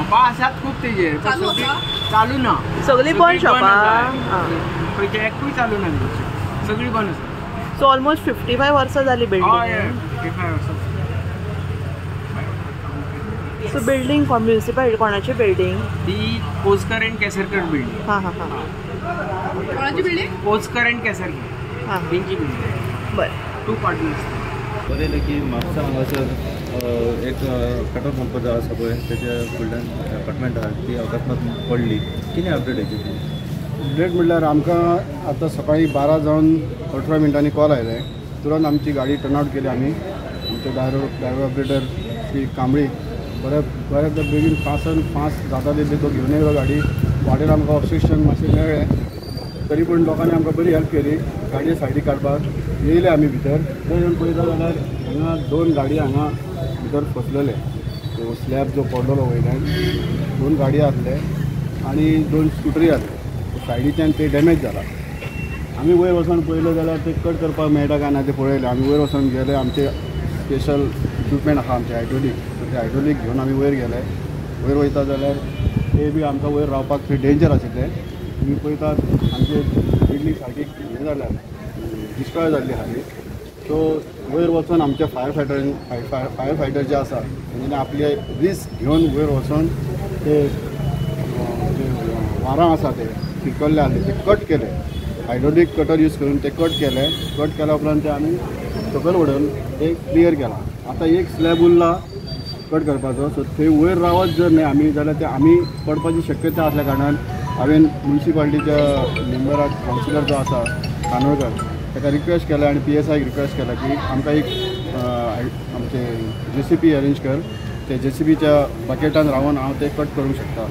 शॉपां आसात खूब तेजेर चालू ना, सगळीं बंद शॉपां, खंयचे एकूय चालू ना, सगळीं बंद आसा. सो ऑलमोस्ट 55 वर्सां जाली बिल्डींग. 55 वर्सां. सो बिल्डींग म्युनिसिपालिटी कोणाची बिल्डींग ती? Kochkar and Kesarkar building. हां हां हां, कोणाची बिल्डींग? कोचकर अँड केसरकर हां, तेंची बिल्डींग. बरें, 2 पार्टनर्स. बरयलें की म्हापसा हांगासर एक पेट्रोल पंप जो आसा पळय तेच्या फुडल्यान एपार्टमेंट आहा ती अकस्मात पडली. कितें अपडेट हेची? अपडेट म्हणल्यार आमकां आतां सकाळीं 12 जावन 18 मिनटांनी कॉल आयले. तुरंत आमची गाडी टर्न आवट केली आमी. आमचे ड्रायव्हर ऑपरेटर श्री कांबळी बऱ्या बऱ्या बेगीन फास्ट जाता ते तो घेवन येयलो गाडी. वाटेर आमकां ऑब्स्ट्रक्शन मातशें मेळ्ळें तरी पूण लोकांनी आमकां बरी हेल्प केली गाडये सायडीक काडपाक. येयले आमी भितर, थंय येवन पळयता जाल्यार हांगा 2 गाडी हांगा भितर फसलेले. तो स्लॅब जो पडलेलो वयल्यान 2 गाडी आसले आनी 2 स्कुटरी आसले. सायडीच्यान ते डॅमेज जाला. आमी वयर वचोन पळयलें जाल्यार ते कट करपाक मेळटा काय ना ते पळयलें. आमी वयर वचोन गेले, आमचे स्पेशल इक्विपमेंट आहा आमचे हायड्रोलीक, सो ते हायड्रोलीक घेवन आमी वयर गेले. वयर वयता जाल्यार ते बी आमकां वयर रावपाक थंय डेंजर आशिल्लें. तुमी पळयतात आमचे बिल्डींग सारकी हें जाल्या, डिस्ट्रॉय जाल्ली आहा. सो वयर वचोन आमचे फायर फायटर जे आसा तेंच्यांनी आपले रिस्क घेवन वयर वचोन ते जे वारां आसा ते फिरकल्ले आहले ते कट केले. हायड्रोलीक कटर यूज करून ते कट केले. कट केल्या उपरांत ते आमी सकयल उडोवन ते क्लियर केला. आतां एक स्लॅब उरला कट करपाचो. सो थंय वयर रावत जर न्हय आमी जाल्यार ते आमी पडपाची शक्यता आसल्या कारणान हांवें म्युनिसिपालिटीच्या मेंबराक, कावन्सिलर जो आसा कानोळकर, ताका रिक्वेस्ट केला आनी PSIक रिक्वेस्ट केला की आमकां एक आमचे JCB arrange कर. ते JCBच्या बकेटान रावन हांव ते कट करूंक शकता.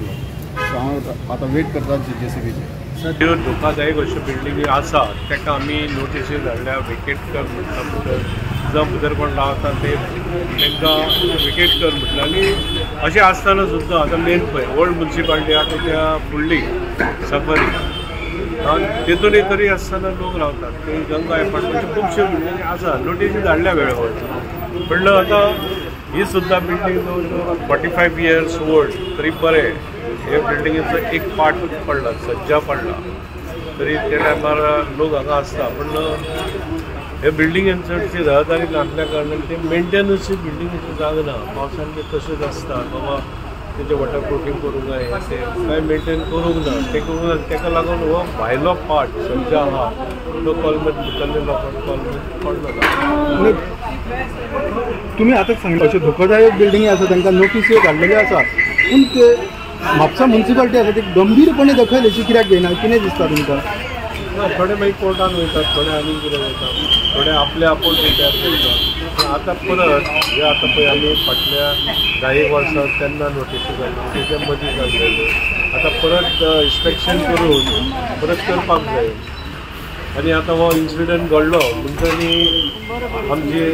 सो हांव आतां वेट करता JCBचे. त्यो धोकादायक अश्यो बिल्डिंगी आसा ताका आमी नोटिसी धाडल्या वेकेट कर म्हणटा, भितर जावं भितर कोण रावता ते तांकां वेकेट कर म्हटलें. आनी अशें आसतना सुद्दां आतां मेन पळय ओल्ड म्युनिसिपालिटी आसा त्या फुडली सफरी तेतूनय तरी आसतना लोक रावतात. ते गंगा एपार्टमेंट खुबश्यो बिल्डिंगी आसा, नोटिसी धाडल्या वेळावर. म्हणलं आतां ही सुद्दां बिल्डींग जवळ जवळ 45 इयर्स ओल्ड तरी बरें हे बिल्डिंगेचो एक पार्ट पडला, सज्जा पडला तरी त्या टायमार लोक हांगा आसता. पूण हे बिल्डिंगेन चडशी रहदारी नासल्या कारणान ते मेंटेनन्स बिल्डिंगेची जाग ना. पावसान ते तशेंच आसता बाबा तेजें वॉटर प्रुफींग करूंक जाय, ते कांय मेंटेन करूंक ना, तें करूंक ना. ताका लागून हो भायलो पार्ट सज्जा आहा तो कॉलमेंत भितरले लोकांक कॉलमेंत पडलो. तुमी आतां सांगले अश्यो धोकोदायक बिल्डिंगी आसा तांकां नोटीस्यो धाडलेल्यो आसा, पूण ते म्हापसा म्युनिसिपालिटी आसा ती गंभीरपणे दखल अशी कित्याक घेयना, कितें दिसता तुमकां? ना, थोडे मागीर कोर्टान वयतात, थोडे आनी कितें वयतात, थोडे आपले आपूण रिटायर करतात. आतां परत हे आतां पळय आमी फाटल्या 10 वर्सां तेन्ना नोटिसी घाल्ल्यो, तेच्या मदीं घाल्लेल्यो. आतां परत इन्स्पेक्शन करून परत करपाक जाय. आनी आतां हो इन्सिडंट घडलो म्हणटनी आमचे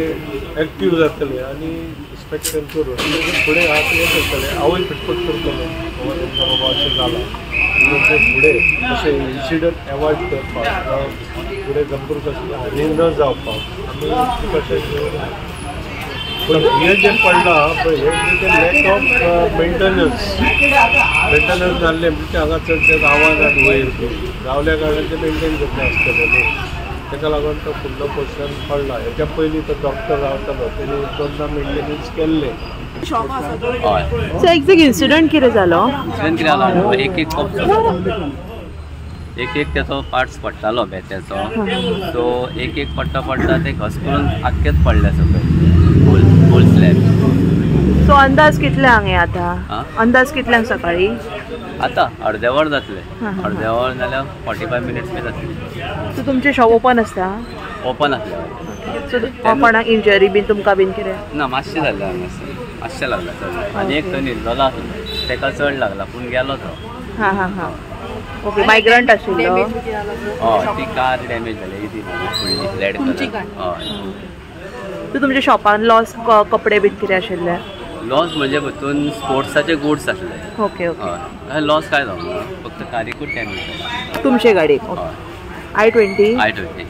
एक्टीव जातले आनी इन्स्पेक्शन करून फुडें हात हें करतले. हांवूय खटपट करतलो बाबा तांकां बाबा अशें जालां म्हणून ते फुडें अशें इन्सिडंट एवॉयड करपाक, फुडें गंभीर कसली हानी न जावपाक आमी प्रिकॉशन घेवन. पूण हें जें पडलां पळय हें तें लॅक ऑफ मेंटेनन्स जाल्लें म्हणजे हांगा चडशें गांवांत वयर रावल्या कारणान तें मेंटेन करचें आसतलें न्हू, ताका लागून तो फुडलो पोर्शन पडला. हेच्या पयलीं तो डॉक्टर रावतालो तेणी दोनदां मेंटेनन्स केल्लें. सो एक्झॅक्ट इन्सिडंट कितें जालो? इन्सिडंट कितें जालो, एक एक कप एक एक त्याचो पार्ट्स पडटालो बेत्याचो, सो एक एक पडटा पडटा ते घस करून आख्खेच पडले सकयल फूल स्लॅब. सो अंदाज कितल्यांक हे आतां? अंदाज कितल्यांक सकाळी? आतां अर्दें वर जातलें, अर्दें वर जाल्यार 45 मिनट्स बी जातले. सो तुमचें शॉप ओपन आसता? ओपन आसलें. सो कोणाक इंजरी बीन तुमकां बीन कितें? ना, मातशें जालें हांगासर, मातशें लागला चड. आनी एक थंय न्हिदलेलो आसलो ताका चड लागला, पूण गेलो तो. हां हां हां, ओके. मायग्रंट आशिल्लो? हय, ती कार डॅमेज जाली ती फुडली रेड कलर. हय. सो तुमच्या शॉपान लॉस कपडे बीन कितें आशिल्ले? लॉस म्हणजे हितून स्पोर्ट्साचे गुड्स आसले. Okay okay. हय, लॉस काय जावंक ना, फक्त कारीकूच डॅमेज जाला. तुमचे गाडयेक? I-20? I-20.